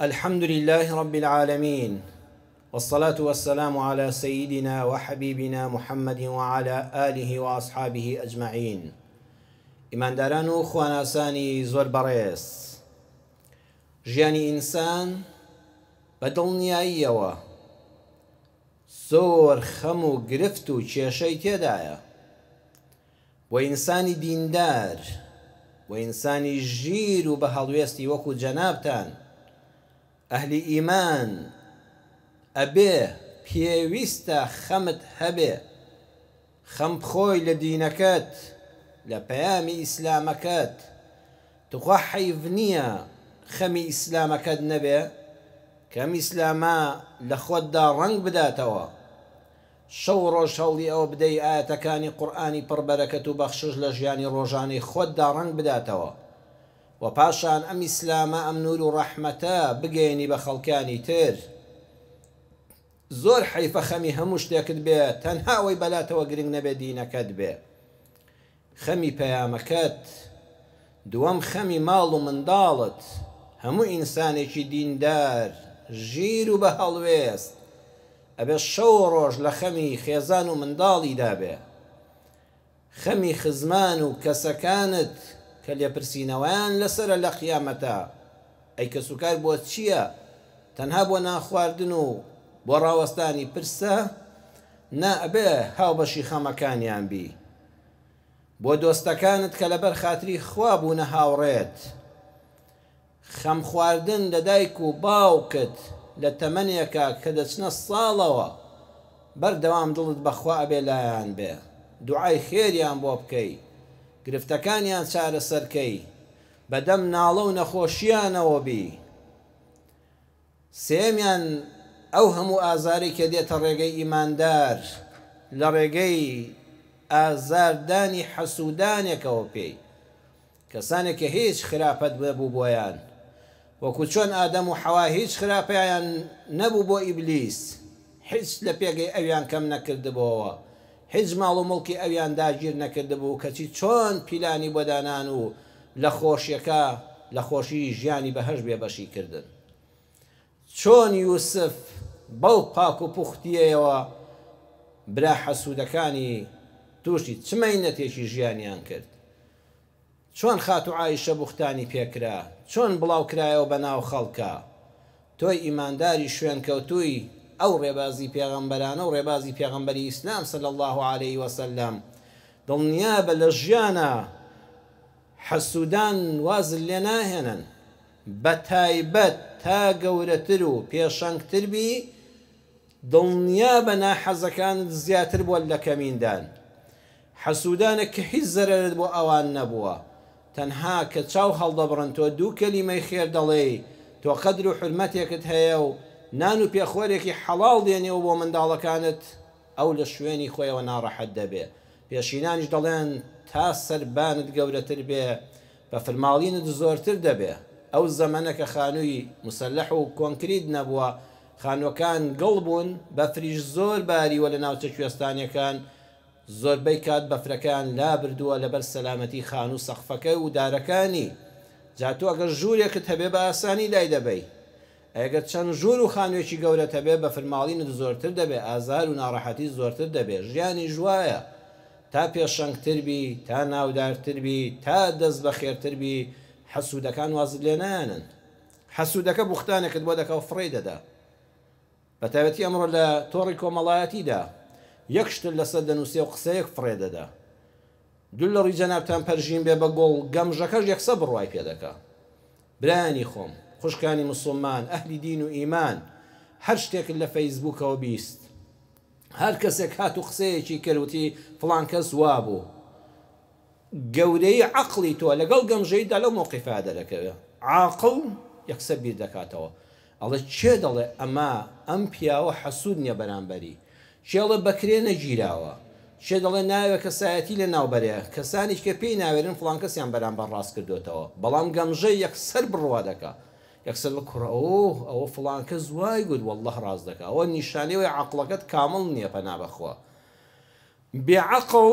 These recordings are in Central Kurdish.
الحمد لله رب العالمین والصلاة والسلام علی سیدنا وحبیبنا محمد وعلی آله وأصحابه اجمعین ئیمانداران و خواناسانی زۆر بەڕێز ژیانی ئینسان بە دڵنیاییەوە زۆر خەم و گرفت و کێشەی تێدایە بۆ ئینسانی دیندار بۆ ئینسانی ژیر و بە هەڵوێستی وەکو جەنابتان ئەهلی ئیمان ئەبێ پێویستە خەمت هەبێ خەم بخۆی لە دینەکەت لە پەیامی ئیسلامەکەت توخوا حەیف نیە خەمی ئیسلامەکەت نەبێ کە ئەم ئیسلامە لە خۆتدا ڕەنگ بداتەوە شەو و ڕۆژ هەوڵی ئەوە بدەی ئایەتەکانی قورئانی پڕ بەرەکەت و بەخشش لە ژیانی ڕۆژانەی خۆتدا ڕەنگ بداتەوە و پاشان ئەم ئیسلامە ئەم نور و ڕەحمەتە بگەیەنی بە خەڵکانی تر. زۆر حەیفە خەمی هەموو شتێکت بێ تەنها ئەوەی بەلاتەوە گرنگ نەبێ دینەکەت بێ. خەمی پەیامەکەت، دووەم خەمی ماڵ و منداڵت، هەموو ئینسانێکی دیندار، ژیر و بە هەڵوێست، ئەبێ شەو و ڕۆژ لە خەمی خێزان و منداڵیدا بێ. خەمی خزمان و کەسەکانت کە لێپرسینەوەیان لەسەرە لە قیامەتا، ئەی کەسوکار بۆ چییە؟ تەنها بۆ نانخواردن و بۆ ڕاوەستانی پرسە؟ نا ئەبێ هاوبەشی خەمەکانیان بی. بۆ دۆستەکانت کە لەبەر خاتری خوا بوونە هاوڕێت. خەم خواردن لە دایک و باوکت لە تەمەنێکا کە دەچنە ساڵەوە بەردەوام دڵت بە خوا ئەبێ لایان بێ دوعای خێریان بۆ بکەی گرفتەکانیان چارەسەر کەی بەدەم ناڵە و نەخۆشیانەوە بی. سێیەمیان، ئەو هەموو ئازارەی کە دێتە ڕێگەی ئیماندار لە ڕێگەی ئازاردانی حەسوودانێکەوە پێی، کەسانێک کە هیچ خراپەت نەبوو بۆیان، وەکو چۆن ئادەم و حەوا هیچ خراپەیان نەبوو بۆ ئیبلیس، هیچ لە پێگەی ئەویان کەم نەکردبۆوە، هیچ ماڵ و موڵکی ئەویان داگیر نەکردبوو، کەچی چۆن پیلانی بۆ دانان و لە خۆشیەکە لە خۆشی ژیانی بەهەشت بێبەشی کردن. چۆن یوسف بەو پاک و پوختیەیەوە برا حەسودەکانی توشی چ مەینەتێکی ژیانیان کرد؟ چۆن خاتوو عائیشە بوختانی پێکرا؟ چۆن بڵاو کرایەوە بە ناو خەڵکا؟ تۆی ئیمانداری شوێنکەوتووی ئەو ڕێبازی پێغەمبەرانە و ڕێبازی پێغەمبەری ئیسلام صلی اللە علیە وسلم دڵنیابە لە ژیانا حەسودان وازت لێ ناهێنن بەتایبەت تا گەورەتر و پێشەنگتر بی دڵنیابە ناحەزەکانت زیاتر بۆت لە کەمیندان. حەسودانێک کە هیچ زەرەرت بۆ ئەوان نەبووە تەنها کە چاو هەڵدەبڕن تۆ دوو کەلیمەی خێر دەڵێی تۆ قەدر و حورمەتێکت هەیە و نان و پێخۆرێکی حەڵاڵ دێنیەوە بۆ منداڵەکانت ئەو لە شوێنی خۆیەوە ناڕەحەت دەبێ پێشینانیش دەڵێن تا سەربانت گەورەتر بێ بەفرماڵینت زۆرتر دەبێ ئەو زەمەنە کە خانووی موسەلەح و کۆنکریت نەبووە خانووەکان گڵ بوون بەفریش زۆر باریوە لە ناوچە کوێستانیەکان زۆربەی کات بەفرەکەیان لابردووە لەبەر سەلامەتی خانوو سەقفەکەی و دارەکانی جا تۆ ئەگەر ژوورێکت هەبێ بە ئاسانی لای دەبەی ئەگەر چەند ژوور و خانووێکی گەورەت هەبێ بەفرماڵینت زۆرتر دەبێ ئازار و ناڕەحەتیت زۆرتر دەبێ ژیانیش وایە تا پێشەنگتر بی تا ناودارتر بی تا دەست بەخێرتر بی حەسوودەکان وازت لێ نایەنن حەسوودەکە بوختانێکت بۆ دەکا و فڕێی دەدا بەتایبەتی ئەمڕۆ لە تۆڕی کۆمەڵایەتیدا یەک شتت لەسەر دەنووسێ و قسەیەک فڕێ دەدا دوور لە ڕووی جەنابتان پەرژین بێ بە گوڵ گەمژەکەش یەکسەر بڕوای پێ دەکا برایانی خۆم خوشکانی موسڵمان ئەهلی دین و ئیمان هەر شتێکت لە فەیسبووکەوە بیست هەر کەسێک هات و قسەیەکی کرد وتی فڵان کەس وابوو گەورەیی عەقڵی تۆ لەگەڵ گەمژەییتدا لەو مەوقیفە دەرەکەوێ. عاقڵ یەکسەر بیر دەکاتەوە ئەڵێ کێ دەڵێ ئەمە ئەم پیاوە حەسوود نیە بەرامبەری؟ کێ ئەڵێ بەکرێ نەگیراوە؟ کێ دەڵێ ناوێ کەسایەتی لەناو بەرێ؟ کەسانیش کە پێی ناوێرن فڵان کەسیان بەرامبەر ڕاست کردۆتەوە. بەڵام گەمژە یەکسەر بڕوا دەکا. یەکسەر دەڵێ کوڕە ئۆه ئەوە فڵان کەس وای گوت واللە ڕاست دەکا. ئەوە نیشانەی ئەوەیە عەقڵەکەت کامڵ نیە پەنا بەخوا. بێ عەقڵ.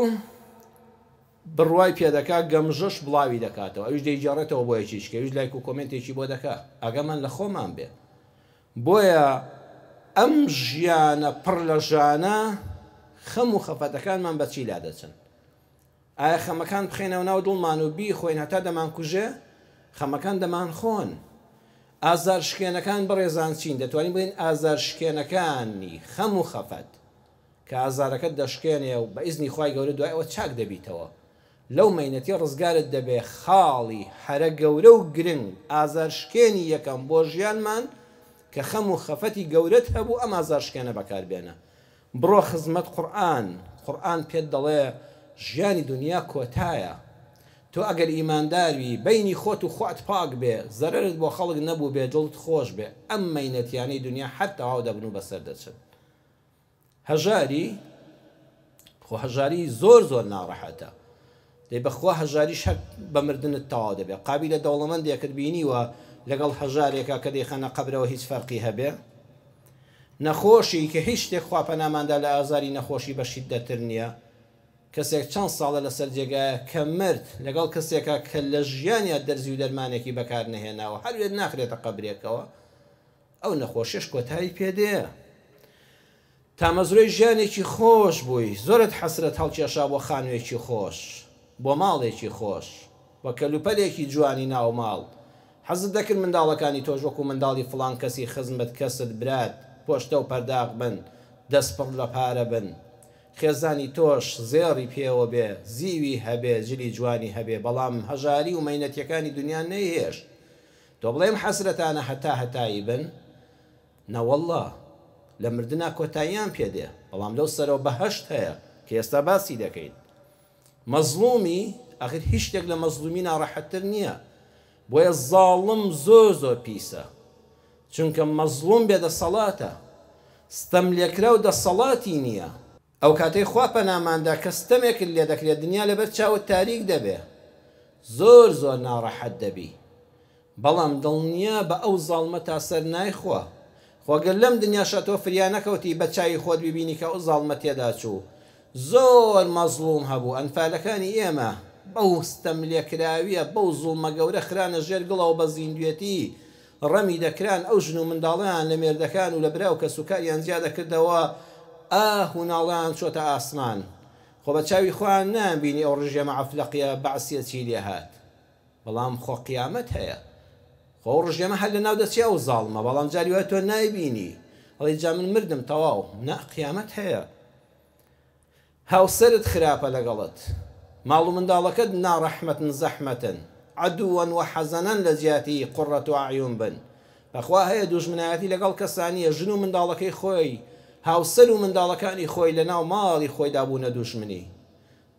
بڕوای پێدەکا گەمژەش بڵاوی دەکاتەوە ئەویش دەیگێڕێتەوە بۆ یەکێکی کە ئەویش لایک و کۆمێنتێکی بۆ دەکا ئاگامان لە خۆمان بێ بۆیە ئەم ژیانە پڕ لە ژانە خەم و خەفەتەکانمان بە چی لادەچن؟ ئایا خەمەکان بخەینەوە ناو دڵمان و بیخۆین هەتا دەمانکوژێ؟ خەمەکان دەمانخۆن. ئازارشکێنەکان بەڕێزان چین؟ دەتوانین بڵێین ئازارشکێنەکانی خەم و خەفەت کە ئازارەکەت دەشکێنێ و بە ئیزنی خوای گەورە دوای ئەوە چاک دەبیتەوە لەو مەینەتیە ڕزگارت دەبێ خاڵی هەرە گەورە و گرنگ ئازارشکێنی یەکەم بۆ ژیانمان کە خەم و خەفەتی گەورەت هەبوو ئەم ئازارشکێنە بەکار بێنە بڕۆ خزمەت قورئان، قورئان پێت دەڵێ ژیانی دونیا کۆتایە، تۆ ئەگەر ئیماندار بی، بەینی خۆت و خوات پاک بێ، زەرەرت بۆ خەڵک نەبووبێ، دڵت خۆش بێ، ئەم مەینەتیانەی دونیا هەر تەواو دەبن و بەسەر دەچن. هەژاری، خۆ هەژاری زۆر زۆر ناڕەحەتە، دەی بەخوا هەژاریش هەر بە مردنت تەواو دەبێ، قابیلە دەوڵەمەندێکت بینیوە لەگەڵ هەژارێکا کە دەیخەنە قەبرەوە هیچ فەرقی هەبێ؟ نەخۆشی کە هیچ شتێک خوا پەناماندا لە ئازاری نەخۆشی بە شیددەتر نیە کەسێک چەند ساڵە لەسەر جێگایە کە مرد لەگەڵ کەسێکا کە لە ژیانیا دەرزی و دەرمانێکی بەکار نەهێناوە هەر وێت ناخرێتە قەبرێکەوە ئەو نەخۆشیەش کۆتایی پێ دێ. تامەزرۆی ژیانێکی خۆش بووی، زۆرت حەسرەت هەڵکێشا بۆ خانووێکی خۆش، بۆ ماڵێکی خۆش، بۆ کەلوپەلێکی جوانی ناو ماڵ، حەزت دەکرد منداڵەکانی تۆش وەکو منداڵی فڵان کەسی خزمت، کەست، برات، پۆشتە و پەرداخ بن، دەست پڕ لە پارە بن، خێزانی تۆش زێڕی پێوە بێ، زیوی هەبێ، جلی جوانی هەبێ، بەڵام هەژاری و مەینەتیەکانی دونیا نەیهێشت تۆ بڵێی ئەم حەسرەتانە هەتا هەتایی بن. نەوەڵڵا، لە مردنا کۆتاییان پێ دێ، بەڵام لەو سەرەوە بەهەشت هەیە کە ئێستا باسی دەکەین. مەزڵومی، ئاخر هیچ شتێک لە مەزڵومی ناڕەحەتتر نییە. بۆیە زاڵم زۆر زۆر پیسە. چونکە مەزڵوم بێ دەسەڵاتە. ستەملێکراو دەسەڵاتی نییە. ئەوکاتەی خوا پەنامان دا کە ستەمێکت لێ دەکرێ دنیا لەبەر چاوت تاریک دەبێ. زۆر زۆر ناڕەحەت دەبی. بەڵام دڵنیا بە ئەو زاڵمە تا سەر نایخوا. خۆ گەر لەم دنیاشا تۆ فریا نەکەوتی بە چاوی خۆت ببینی کە ئەو زاڵمە تێدا چوو. زۆر مەزڵوم هەبوو ئەنفالەکانی ئێمە بەو ستەملێکراویە بەو زوڵمە گەورە خرانە ژێر گڵەوە بە زیندوێتی ڕەمی دەکران ئەو ژن و منداڵەیان لە مێردەکان و لە برا و کەسوکاریان جیا دەکردەوە ئاه و ناڵەیان چۆتە ئاسمان خۆ بە چاوی خۆیان نەیانبینی ئەو ڕژێمە عەفلەقیە بەعسیە چی لێهات. بەڵام خۆ قیامەت هەیە خۆ ئەو ڕژێمە هەر لەناو دەچێ ئەو زاڵمە بەڵام جاری وایە تۆ نایبینی ئەڵێی جا من مردم تەواو نا قیامەت هەیە هاوسەرت خراپە لەگەڵت ماڵ و منداڵەکەت ناڕەحمەتن زەحمەتن عەدوەن وحەزەنەن لە جیاتی قڕەت ئەعیون بن بەخوا هەیە دوژمنایەتی لەگەڵ کەسانیە ژن و منداڵەکەی خۆی هاوسەر و منداڵەکانی خۆی لەناو ماڵی خۆیدا بوونە دوژمنی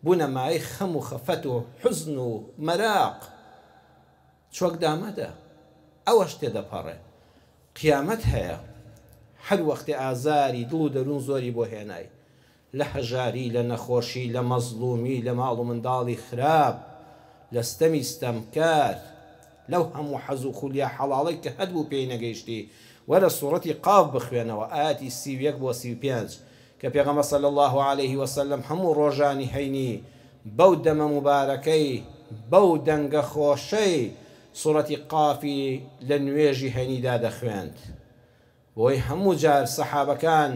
بوونە مایەی خەم و خەفەت و حوزن و مەراق چۆک دامەدە ئەوەش تێدەپەڕێ قیامەت هەیە هەر وەختێ ئازاری دڵ و دەروون زۆری بۆ هێنای لە هەژاری لە نەخۆشی لە مەزڵومی لە ماڵ و منداڵی خراپ لە ستەمی ستەمکار لەو هەموو حەز و خولیا حەڵاڵەی کە هەتبوو پێی نەگەیشتی وەرە سوڕەتی قاف بخوێنەوە ئایەتی 31 بۆ 35 کە پێغەمبەر صلی اللە علیه وسلم هەموو ڕۆژانی هەینی بەو دەمە موبارەکەی بەو دەنگە خۆشەی سوڕەتی قافی لە نوێژی هەینیدا دەخوێند بۆی هەموو جار سەحابەکان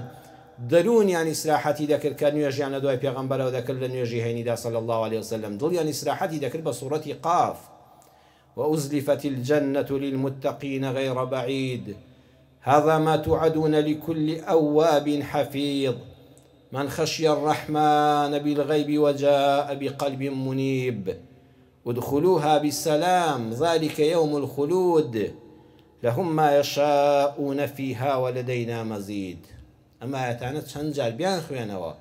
دەروونیان ئیسراحەتی دەکرد کە نوێژیان لە دوای پێغەمبەرەوە دەکرد لە نوێژی هەینیدا صلی اللە علیه وسلم دڵیان ئیسراحەتی دەکرد بە سوڕەتی قاف وأزلفت الجنة للمتقین غیر بعید هذا ما توعدون لکل اواب حفیظ من خشی الرحمن بالغیب وجاء بقلب منیب ادخلوها بسلام ذلک یوم الخلود لهم ما یشاءون فیها ولدینا مزید ئەم ئایەتانە چەند جار بیانخوێنەوە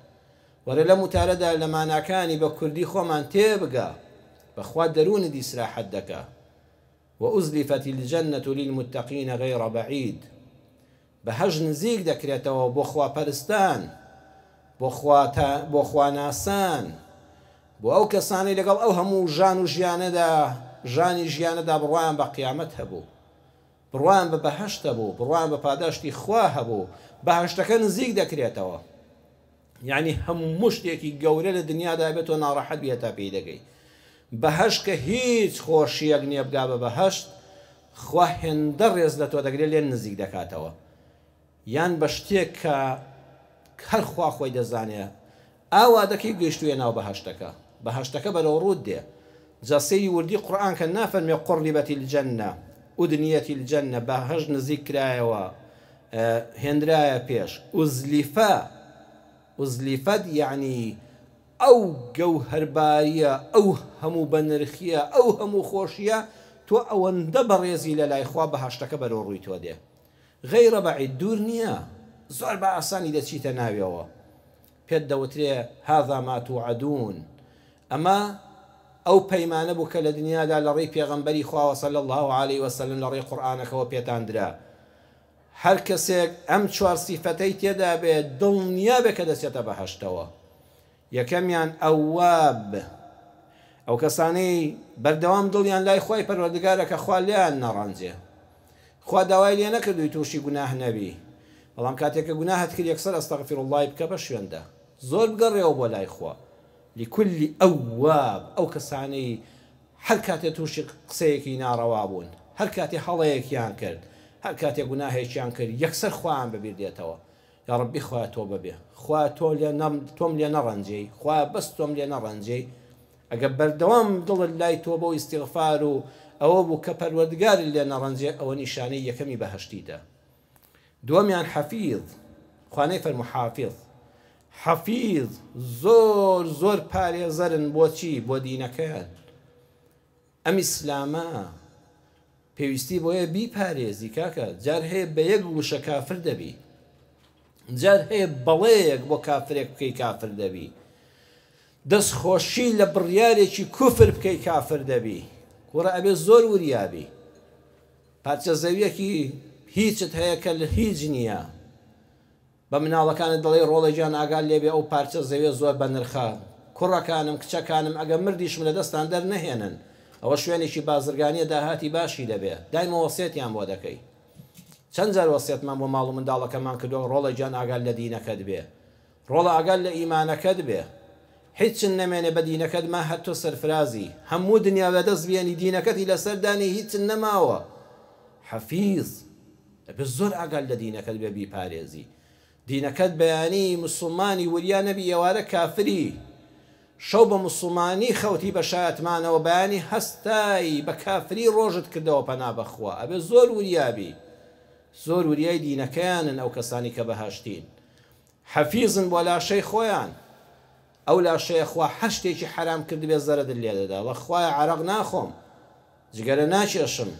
وەرە لەم وتارەدا لە ماناکانی بە کوردی خۆمان تێبگە بەخوا دەروونت ئیسراحەت دەکا وأزلفت الجنة للمتقین غیر بعید بەهەشت نزیک دەکرێتەوە بۆ خواپەرستان بۆ بۆ خواناسان بۆ ئەو کەسانەی لەگەڵ ئەو هەموو ژان و ژیانەدا ژانی ژیانەدا بڕوایان بە قیامەت هەبوو بڕوایان بە بەهەشت هەبوو بڕوایان بە پاداشتی خوا هەبوو بەهەشتەکە نزیک دەکرێتەوە. یعنی هەموو شتێکی گەورە لە دنیادا بێت تۆ ناڕەحەت بی هەتا پێی دەگەی. بەهەشت کە هیچ خۆشییەک نییە بگا بە بەهەشت، خوا هێندە ڕێز لە تۆ دەگرێت لێت نزیک دەکاتەوە. یان بە شتێک کە هەر خوا خۆی دەزانێ ئاوا دەکەی گەیشتوویە ناو بەهەشتەکە. بەهەشتەکە بەرەو ڕووت دێ. جا سەیری وردی قورئان کە نافەرمێ قربت الجنە، ادنیت الجنە، بەهەشت نزیک کرایەوە، هێنرایە پێش، ازلفە، ازلفت یەعنی ئەو گەوهەربارییە، ئەو هەموو بەنرخییە، ئەو هەموو خۆشییە، تۆ ئەوەندە بەڕێزی لەلای خوا بەهەشتەکە بەرەو ڕووی تۆ دێ. غیر بعید دوور نییە، زۆر بە ئاسانی دەچیتە ناویەوە. پێت دەوترێ، هذا ما توعدون، ئەمە ئەو پەیمانە بوو کە لە دنیادا لە ڕێی پێغەمبەری خواوە صلی اللە علیە وسلم لە ڕێی قورئانەکەوە پێتان درا. هەر کەسێک ئەم چوار سیفەتەی تێدا بێ دڵنیا بێ کە دەچێتە بەهەشتەوە. یەکەمیان ئەواب، ئەو کەسانەی بەردەوام دڵیان لای خوای پەروەردگارە کە خوا لێیان نەڕەنجێ. خوا داوای لێ نەکردووی تووشی گوناه نەبی، بەڵام کاتێک کە گوناهت کرد یەکسەر استغفر اللە ی بکە بە شوێندا، زۆر بگەڕێوە بۆ لای خوا. لکل اواب، ئەو کەسانەی هەر کاتێ تووشی قسەیەکی ناڕەوا بوون، هەر کاتێ هەڵەیەکیان کرد، هەر کاتێ گوناهێکیان کرد یەکسەر خوایان بەبیر دێتەوە، یاڕەبی خوایە تۆبە بێ خوایە تۆ لێ تۆم لێ نەڕەنجێی خوایە بەس تۆم لێ نەڕەنجێی ئەگەر بەردەوام دڵت لای تۆبە و ئیستیغفار و ئەوە بوو کە پەروەردگارت لێ نەڕەنجێ ئەوە نیشانەی یەکەمی بەهەشتیتە دووەمیان حەفیظ خوا نەیفەرموو حافظ حەفیظ زۆر زۆر پارێزەرن بۆچی بۆ دینەکەیان ئەم ئیسلامە پێویستی بۆیە بیپارێزی کاکە جار هەیە بە یەک وشە کافر دەبی جار هەیە بەڵێیەک بۆ کافرێک بکەی کافر دەبی دەست خۆشی لە بڕیارێکی کوفر بکەی کافر دەبی کوڕە ئەبێ زۆر وریابی پارچە زەویەکی هیچت هەیە کە هیچ نییە بە مناڵەکانت دەڵێی ڕۆڵە گیان ئاگات لێبێ ئەو پارچە زەویە زۆر بەنرخە، کوڕەکانم کچەکانم ئەگەر مردیشم لە دەستتان دەرنەهێنن، ئەوە شوێنێکی بازرگانیە داهاتی باشی دەبێ، دایمە وەسێتیان بۆ دەکەی. چەند جار وەسێتمان بۆ ماڵ و منداڵەکەمان کردوە ڕۆڵە گیان ئاگات لە دینەکەت بێ، ڕۆڵە ئاگات لە ئیمانەکەت بێ، هیچت نەمێنێ بە دینەکەت ما هەر تۆ سەرفرازی، هەموو دنیا لەدەست بێنی دینەکەتی لەسەر دانێی هیچت نەماوە. حەفیز. ئەبێ زۆر ئاگات لە دینەکەت بێ بیپارێزی دینەکەت بەیانی موسڵمانی وریا نەبی ئێوارە کافری شەو بە موسڵمانی خەوتی بە شایەتمانەوە بەیانی هەستای بە کافری ڕۆژت کردەوە پەنا بەخوا ئەبێ زۆر وریا بی زۆر وریای دینەکەیانن ئەو کەسانی کە بەهەشتین حەفیزن بۆ لاشەی خۆیان ئەو لاشەیە خوا هەر شتێکی حەرام کردبێ زەرەدت لێدەدا وە خوایە عەرەق ناخۆم جگەرە ناکێشم،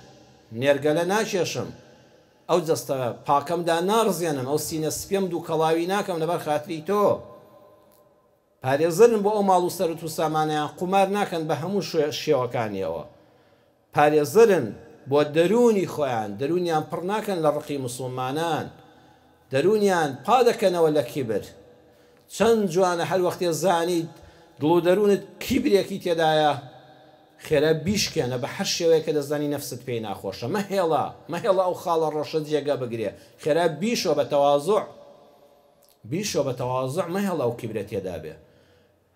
نێرگەلە ناکێشم، ئەو جەستە پاکەم داناڕزێنم، ئەو سینە سپیەم دووکەڵاوی ناکەم لەبەر خاتری تۆ. پارێزەرن بۆ ئەو ماڵ و سەروت و سامانەیان، قومار ناکەن بە هەموو شێوەکانیەوە. پارێزەرن بۆ دەروونی خۆیان، دەروونیان پڕ ناکەن لە ڕقی موسوڵمانان، دەروونیان پا دەکەنەوە لە کیبر. چەند جوانە هەر وەختێ زانیت دڵ و دەروونت کیبرێکی تێدایە خێرا بیشکێنە بە هەر شێوەیەک کە دەزانی نەفست پێی ناخۆشە مەهێڵە مەهێڵە ئەو خاڵە ڕەشە جێگە بگرێ خێرا بیشۆ بە تەوازوع بیشۆ بە تەوازوع مەهێڵە ئەو کیبرە تێدا بێ.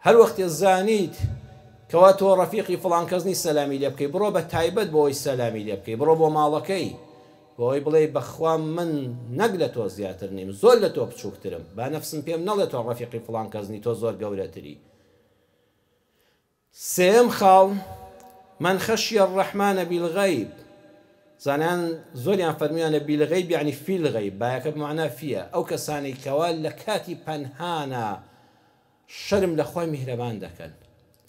هەر وەختێ زانیت کەوا تۆ ڕەفیقی فڵان کەس نی سەلامی لێ بکەی بڕۆ بە تایبەت بۆ ئەوەی سەلامی لێ بکەی بڕۆ بۆ ماڵەکەی بۆ ئەوەی بڵێی بەخوا من نەک لە تۆ زیاتر نیم زۆر لە تۆ بچوکترم با نەفسم پێم نەڵێ تۆ ڕەفیقی فڵان کەس نی تۆ زۆر گەورەتری. سێیەم خاڵ، من خشی الرحمن بالغیب، زانایان زۆریان فەرموویانە بالغیب یەعنی فی الغیب، بایەکە بمەعنا فیە، ئەو کەسانەی کەوا لە کاتی پەنهانا شەرم لە خوای میهرەبان دەکەن.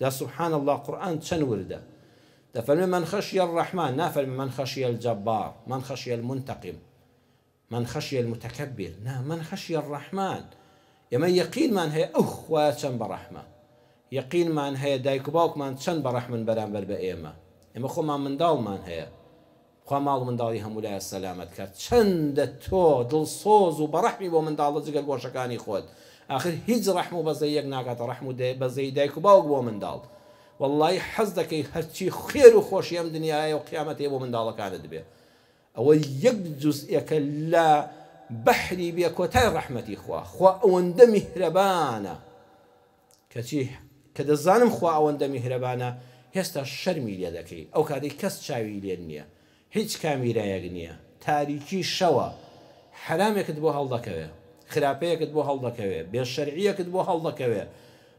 جا سبحان اللە قورئان چەند وردە. دەفەرموێ من خشی الرحمن نافەرموێ من خشی الجبار، من خشی المنتقم، من خشی المتکبر، نا من خشی الرحمن. ئێمە یەقینمان هەیە ئەو خوایە چەند بەڕەحمە. یەقینمان هەیە دایک و باوکمان چەند بەڕەحمن بەرامبەر بە ئێمە. ئێمە خۆمان منداڵمان هەیە. خوا ماڵ و منداڵی هەموو لایە سەلامەت کات چەندە تۆ دڵسۆز و بەڕەحمی بۆ منداڵە جگەر گۆشەکانی خۆت ئاخر هیچ ڕەحم و بەزەیەک ناگاتە ڕەحم و بەزەیی دایک و باوک بۆ منداڵ وەڵڵایی حەز دەکەی هەرچی خێر و خۆشی ئەم دنیایە و قیامەتەیە بۆ منداڵەکانت بێ ئەوە یەک جوزئێکە لە. بەحری بێ کۆتای ڕەحمەتی خوا، خوا ئەوەندە میهرەبانە، کەچی کە دەزانم خوا ئەوەندە میهرەبانە هێستا شەرمی لێ دەکەی، ئەو کاتەی کەس چاوی لێت نییە، هیچ کامیرایەک نییە، تاریکی شەوە، حەرامێکت بۆ هەڵدەکەوێ، خراپەیەکت بۆ هەڵدەکەوێ، بێ شەرعییەکت بۆ هەڵدەکەوێ،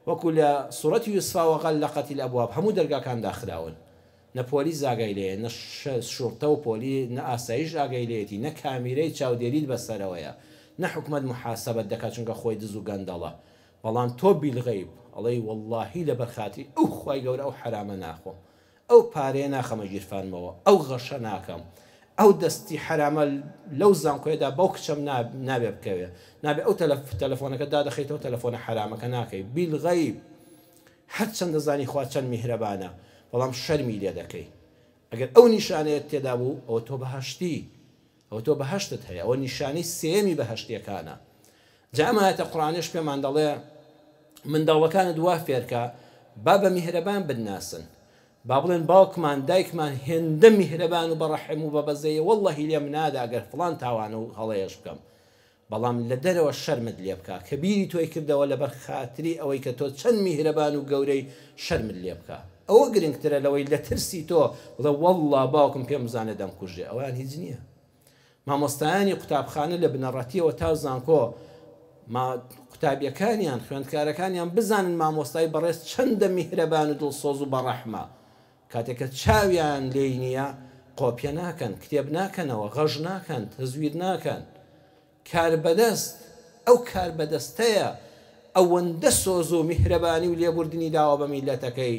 وەکو لە سورەتی یوسفا وغلقت الابواب هەموو دەرگاکان داخراون، نە پۆلیس ئاگای لێیە، نە شوڕتە و پۆلی، نە ئاسایش ئاگای لێیەتی، نە کامیرەی چاودێریت بەسەرەوەیە، نە حکومەت موحاسەبەت دەکات چونکە خۆی دز و گەندەڵە، بەڵام تۆ بیلغەیب ئەڵێی وەڵڵاهی لەبەر خاتری ئەو خوای گەورە ئەو حەرامە ناخۆم، ئەو پارەیە ناخەمە گیرفانمەوە، ئەو غەشە ناکەم، ئەو دەستی حەرامە لەو زانکۆیەدا بەو کچەم نابێ بکەوێ، نابێ ئەو تەلەفۆنەکە دادەخەیتەوە تەلەفۆنە حەرامەکە ناکەی، بیلغەیب هەرچەند دەزانی خوا چەند میهرەبانە بەڵام شەرمی لێ دەکەی ئەگەر ئەو نیشانەیەت تێدا بوو ئەوە تۆ بەهەشتی ئەوە تۆ بەهەشتت هەیە ئەوە نیشانەی سێیەمی بەهەشتیەکانە جا ئەم ئایەتە قورئانەش پێمان دەڵێ منداڵەکانت وا فێرکە با بە میهرەبان بتناسن با بڵێن باوکمان دایکمان هێندە میهرەبان و بەڕەحم و بەبەزەیە واللهی لێم نادا گەر فڵان تاوان و هەڵەیەش بکەم بەڵام لە دەرەوە شەرمت لێ بکا کە بیری تۆی کردەوە لەبەر خاتری ئەوەی کە تۆ چەند میهرەبان و گەورەی شەرمت لێ بکا ئەوە گرنگترە لەوەی لە ترسی تۆ بڵێ وەڵڵا باوکم پێم بزانێ دەمکوژێ ئەوەیان هیچ نییە مامۆستایانی قوتابخانە لە بنەڕەتیەوە تا زانکۆ ما قوتابیەکانیان خوێندکارەکانیان بزانن مامۆستای بەڕێز چەندە میهرەبان و دڵسۆز و بەڕەحمە کاتێک کە چاویان لێی نییە قۆپیە ناکەن، کتێب ناکەنەوە، غەش ناکەن، تەزویر ناکەن. کاربەدەست ئەو کاربەدەستەیە ئەوەندە سۆز و میهرەبانی و لێبوردنی داوە بە میللەتەکەی،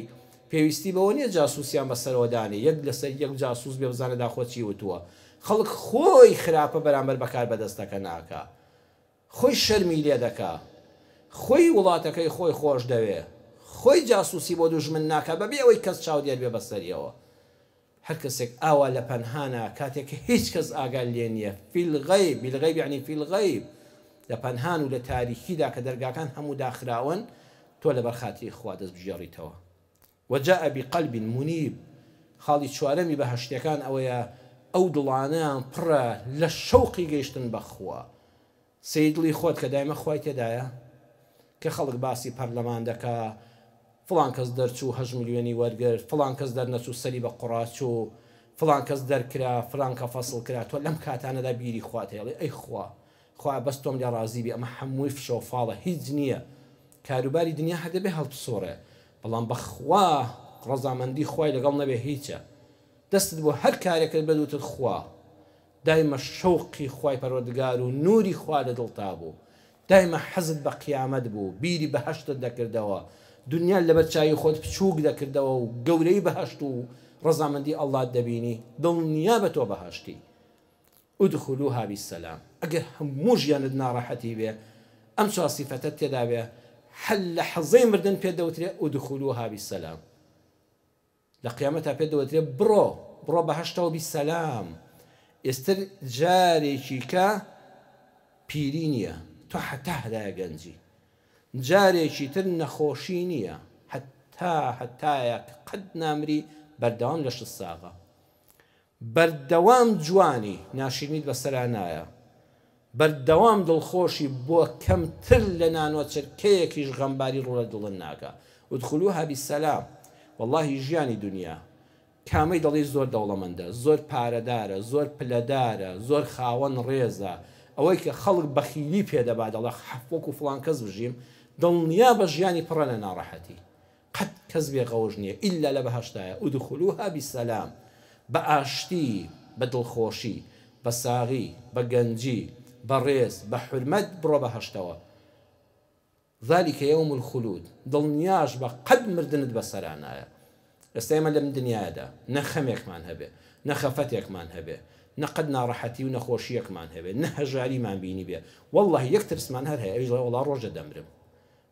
پێویستی بەوە نییە جاسوسیان بەسەرەوە دانێ، یەک لەسەر یەک جاسوس بێ بزانێ داخۆ چی وتووە. خەڵک خۆی خراپە بەرامبەر بە کاربەدەستەکە ناکا. خۆی شەرمی لێ دەکا خۆی وڵاتەکەی خۆی خۆش دەوێ خۆی جاسوسی بۆ دوژمن ناکا بەبێ ئەوەی کەس چاودێر بێ بەسەریەوە هەر کەسێک ئاوا لە پەنهانا کاتێک کە هیچ کەس ئاگا لێ نیە فی الغیب بالغیب یعنی فی الغیب لە پەنهان و لە تاریکیدا کە دەرگاکان هەموو داخراون تۆ لەبەر خاتری خوا دەست بگێڕیتەوە وجاء بقلب منیب، خاڵی چوارەمی بەهەشتیەکان ئەوەیە ئەو دڵانەیان پڕە لە شەوقی گەیشتن بە خوا. سەیری دڵی خۆت کە دایمە خوای تێدایە؟ کە خەڵک باسی پەرلەمان دەکا فڵان کەس دەرچوو هەشت ملیۆنی وەرگرت، فڵان کەس دەرنەچوو سەری بە قوڕا چوو، فڵان کەس دەرکرا، فلان کە فەسڵ کرا، تۆ لەم کاتانەدا بیری خوات هەیە ئەڵێی ئەی خوا خوایە بەس تۆم لێ ڕازی بی ئەمە هەمووی فشە و فاڵە هیچ نییە کاروباری دنیا هەر دەبێ هەڵبسوڕێ بەڵام بەخوا ڕەزامەندی خوای لەگەڵ نەبێ هیچە دەستت بۆ هەر کارێک کرد بەد وتت خوا دایمە شەوقی خوای پەروەردگار و نوری خوا لە دڵتا بوو دایمە حەزت بە قیامەت بوو بیری بەهەشتت دەکردەوە دنیات لەبەر چاوی خۆت بچووک دەکردەوە و گەورەی بەهەشت و ڕەزامەندی اللە ت دەبینی دڵنیابە تۆ بەهەشتی ادخلوها بسلام ئەگەر هەموو ژیانت ناڕەحەتی بێ ئەم چوار سیفەتەت تێدا بێ هەر لەحزەی مردن پێت دەوترێ ادخلوها بسلام لە قیامەتا پێت دەوترێ بڕۆ بڕۆ بەهەشتەوە بسلام ئێستر جارێکی کە پیری نییە تۆ هەتا هەتایە گەنجی جارێکی تر نەخۆشی نییە هەتا هەتایە کە قەت نامری بەردەوام لەشت ساغە بەردەوام جوانی ناشیرنیت بەسەرا نایە بەردەوام دڵخۆشی بۆ کەمتر لە نانۆ چرکەیەکیش غەمباری ڕوو لە دڵت ناکا ادخلوها بسلام وەڵاهی ژیانی دونیا کامەی دەڵێی زۆر دەوڵەمەندە زۆر پارەدارە زۆر پلەدارە زۆر خاوەن ڕێزە ئەوەی کە خەڵک بەخیلی پێ دەبا دەڵێ حەف وەکو فڵان کەس بژیم دڵنیابە ژیانی پڕە لە ناڕەحەتی قەت کەس بێ غەوش نیە ئیلا لە بەهەشتایە ادخلوها بسلام بە ئاشتی بە دڵخۆشی بە ساغی بە گەنجی بە ڕێز بە حورمەت بڕۆ بەهەشتەوە ذلک یوم الخلود دڵنیاش بە قەت مردنت بەسەرا نایە ئێستا ئێمە لەم دنیایەدا نە خەمێکمان هەبێ نە خەفەتێکمان هەبێ نە قەت ناڕەحەتی و نەخۆشیەکمان هەبێ نە هەژاریمان بینیبێ واللە یەک ترسمان هەر هەیە ئەویش دەڵێ وەڵا ڕۆژێ دەمرم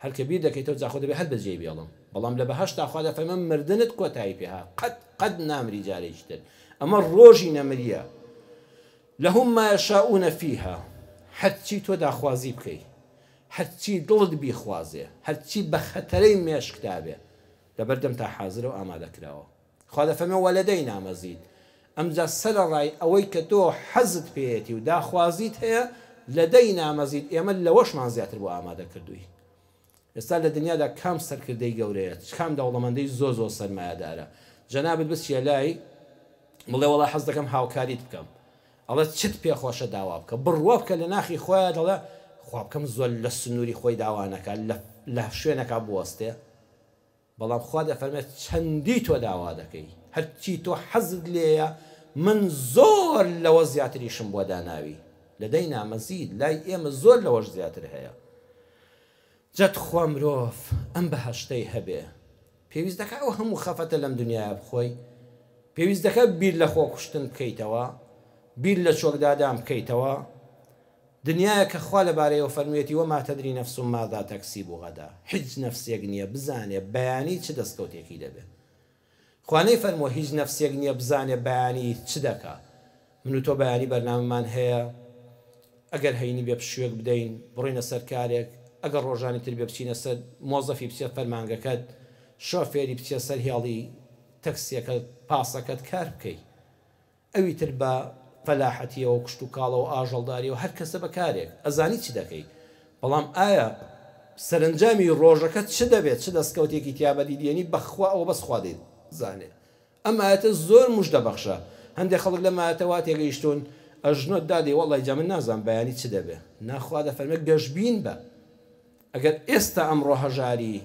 هەر کە بیر دەکەیتەوە جا خۆ دەبێ هەر بەجێی بێڵم بەڵام لە بەهەشتا خوا دەفەرمێ مردنت کۆتایی پێ هات قەت قەت نامری جارێکی تر ئەمە ڕۆژی نەمریە لهم ما یشاءون فیها هەرچی تۆ داخوازی بکەی هەرچی دڵت بیخوازێ هەرچی بە خەتەرەی مێشکتا بێ لەبەردەمتا حازرە و ئامادە کراوە خوا دەفەرمێ ولدینا مزید ئەمجا سەرەڕای ئەوەی کە تۆ حەزت پێیەتی و داخوازیت هەیە لدینا مزید ئێمە لەوەشمان زیاتر بۆ ئامادە کردووی. ئێستا لە دنیادا کام سەرکردەی گەورەیە، کام دەوڵەمەندەی زۆر زۆر سەرمایەدارە، جەنابت بچیە لای بڵێ وەڵا حەز دەکەم هاوکاریت بکەم، ئەڵێ چت پێ خۆشە داوا بکە، بڕوا بکە لە ناخی خۆیا دەڵێ خوا بکەم زۆر لە سنووری خۆی داوا نەکا، لە شوێنەکا بوەستێ، بەڵام خوا دەفەرمێت چەندی تۆ داوا دەکەی هەرچی تۆ حەزت لێیە من زۆر لەوە زیاتریشم بۆ داناوی، لدینا مزید، لای ئێمە زۆر لەوەش زیاتر هەیە. جا تخوا مرۆڤ ئەم بەهەشتەی هەبێ پێویست دەکا ئەو هەموو خەفەتە لەم دنیایە بخۆی؟ پێویست دەکا بیر لە خۆکوشتن بکەیتەوە؟ بیر لە چۆکدادان بکەیتەوە؟ دنیایەک کە خوا لەبارەیەوە فەرموویەتی، وما تدری نفس ماذا تکسب غدا، هیچ نەفسێک نییە بزانێ بەیانی چ دەستکەوتێکی دەبێ. خوا نەیفەرمووە هیچ نەفسێک نییە بزانێ بەیانی چ دەکا. من و تۆ بەیانی بەرنامەمان هەیە، ئەگەر هەینی بێ پشووێک بدەین، بڕۆینە سەر کارێک، ئەگەر ڕۆژانی تر بێ بچینە سەر، مۆزەفی بچێ فەرمانگەکەت، شۆفێری بچێ سەر هێڵی تەکسیەکەت، پاسەکەت، کار بکەی. ئەوی تر بە فەلاحەتیەوە کشتوکاڵەوە ئاژەڵداریەوە هەر کەسە بە کارێک ئەزانی چ دەکەی بەڵام ئایا سەرەنجامی ڕۆژەکەت چ دەبێت چ دەستکەوتێکی تیا بەدی دێنی بەخوا ئەوە بەس خوا دەیزانێ ئەم ئایەتە زۆر مژدە بەخشە هەندێ خەڵک لەم ئایەتە وا تێگەیشتوون ئەژنۆت دادێ وەڵای جا من نازانم بەیانی چ دەبێ نا خوا دەفەرمێ گەشبین بە ئەگەر ئێستا ئەمڕۆ هەژاری،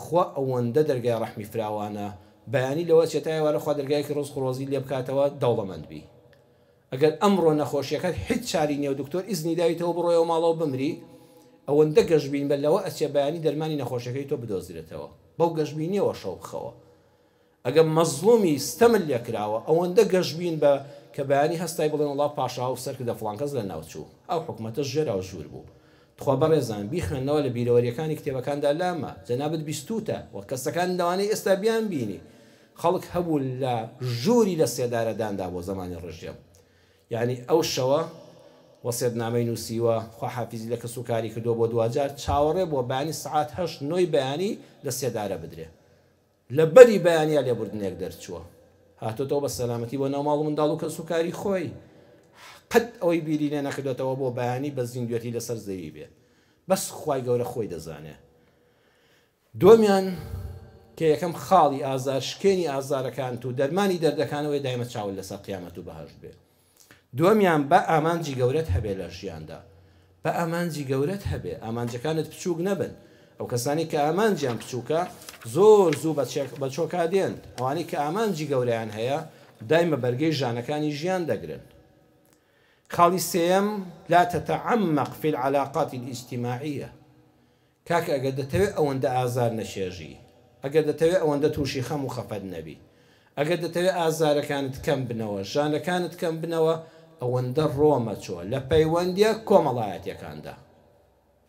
خوا ئەوەندە دەرگای ڕەحمی فراوانە، بەیانی لەوە ئەچێ تا ئێوارە خوا دەرگایەکی ڕزق و ڕۆزی لێ بکاتەوە دەوڵەمەند بی. ئەگەر ئەمڕۆ نەخۆشیەکەت هیچ چاری نیە و دکتۆر ئیزنی داویتەوە بڕۆیەوە ماڵەوە بمری، ئەوەندە گەشبین بە لەوە ئەچێ بەیانی دەرمانی نەخۆشیەکەی تۆ بدۆزرێتەوە. بەو گەشبینیەوە شەو بخەوە. ئەگەر مەزڵومی ستەمت لێکراوە ئەوەندە گەشبین بە کە بەیانی هەستای بڵێن وەڵا پاشا و سەرکردە فڵان کەس لەناو چوو ئەو حکومەتەش ژێراو ژوور بوو تخوا بەڕێزان بیخوێننەوە لە بیرەوەریەکانی کتێبەکاندا لامە جەنابت بیستوتە وە کەسەکان لەوانەیە ئێستا بیان بینی خەڵک هەبوو لە ژووری لە سێدارەداندا بۆ زەمانی ڕژێم یانی ئەو شەوە وەسێتنامەی نووسیوە خواحافیزی لە کەسوکاری کردووە بۆ دواجار چاوەڕێ بووە بەیانی سەعات هەشت نۆی بەیانی لە سێدارە بدرێ لە بەری بەیانیا لێبوردنێک دەرچووە. هاتۆتەوە بە سەلامەتی بۆ ناو ماڵ و منداڵ و کەسوکاری خۆی. قەت ئەوەی بیری لێ نەکردۆتەوە بۆ بەیانی بە زیندوێتی لەسەر زەوی بێ. بەس خوای گەورە خۆی دەزانێ. دووەمیان کە یەکەم خاڵی ئازار شکێنی ئازارەکانت و دەرمانی دەردەکان ئەوەیە دایمە چاوت لەسەر قیامەت و بەهەشت بێ. دووەمیان با ئامانجی گەورەت هەبێ لە ژیاندا. با ئامانجی گەورەت هەبێ، ئامانجەکانت بچووک نەبن. ئەو کەسانەی کە ئامانجیان بچووکە زۆر زوو بە چۆکا دێن. ئەوانەی کە ئامانجی گەورەیان هەیە دایمە بەرگەی ژانەکانی ژیان دەگرن. خاڵی سێیەم، لا تتعمق فی العلاقات الاجتماعیە. کاکە ئەگەر دەتەوێ ئەوەندە ئازار نەچێژی، ئەگەر دەتەوێ ئەوەندە تووشی خەم و خەفەت نەبی، ئەگەر دەتەوێ ئازارەکانت کەم بنەوە، ژانەکانت کەم بنەوە، ئەوەندە ڕۆ مەچۆ لە پەیوەندیە کۆمەڵایەتیەکاندا.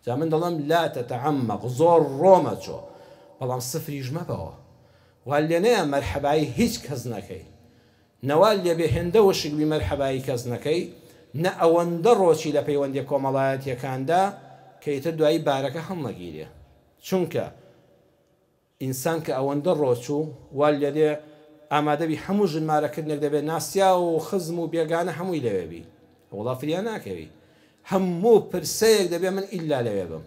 جا من دەڵێم لا تتعمق، زۆر ڕۆ مەچۆ، بەڵام سفریش مەبەوە. وا لێنەیە مەرحەبایی هیچ کەس نەکەی. نەوال لێبێ هێندە وشک بی مەرحەبایی کەس نەکەی، نە ئەوەندە ڕۆچی لە پەیوەندیە کۆمەڵایەتیەکاندا کە ئیتر دوایی بارەکە هەڵنەگیرێ. چونکە ئینسان کە ئەوەندە ڕۆچوو وال لێدێ ئامادەبی هەموو ژن مارەکردنێک دەبێ ناسیاو و خزم و بێگانە هەمووی لەوێ بی. وەڵا فریا ناکەوی. هەموو پرسەیەک دەبێ من ئیلا لەوێ بم.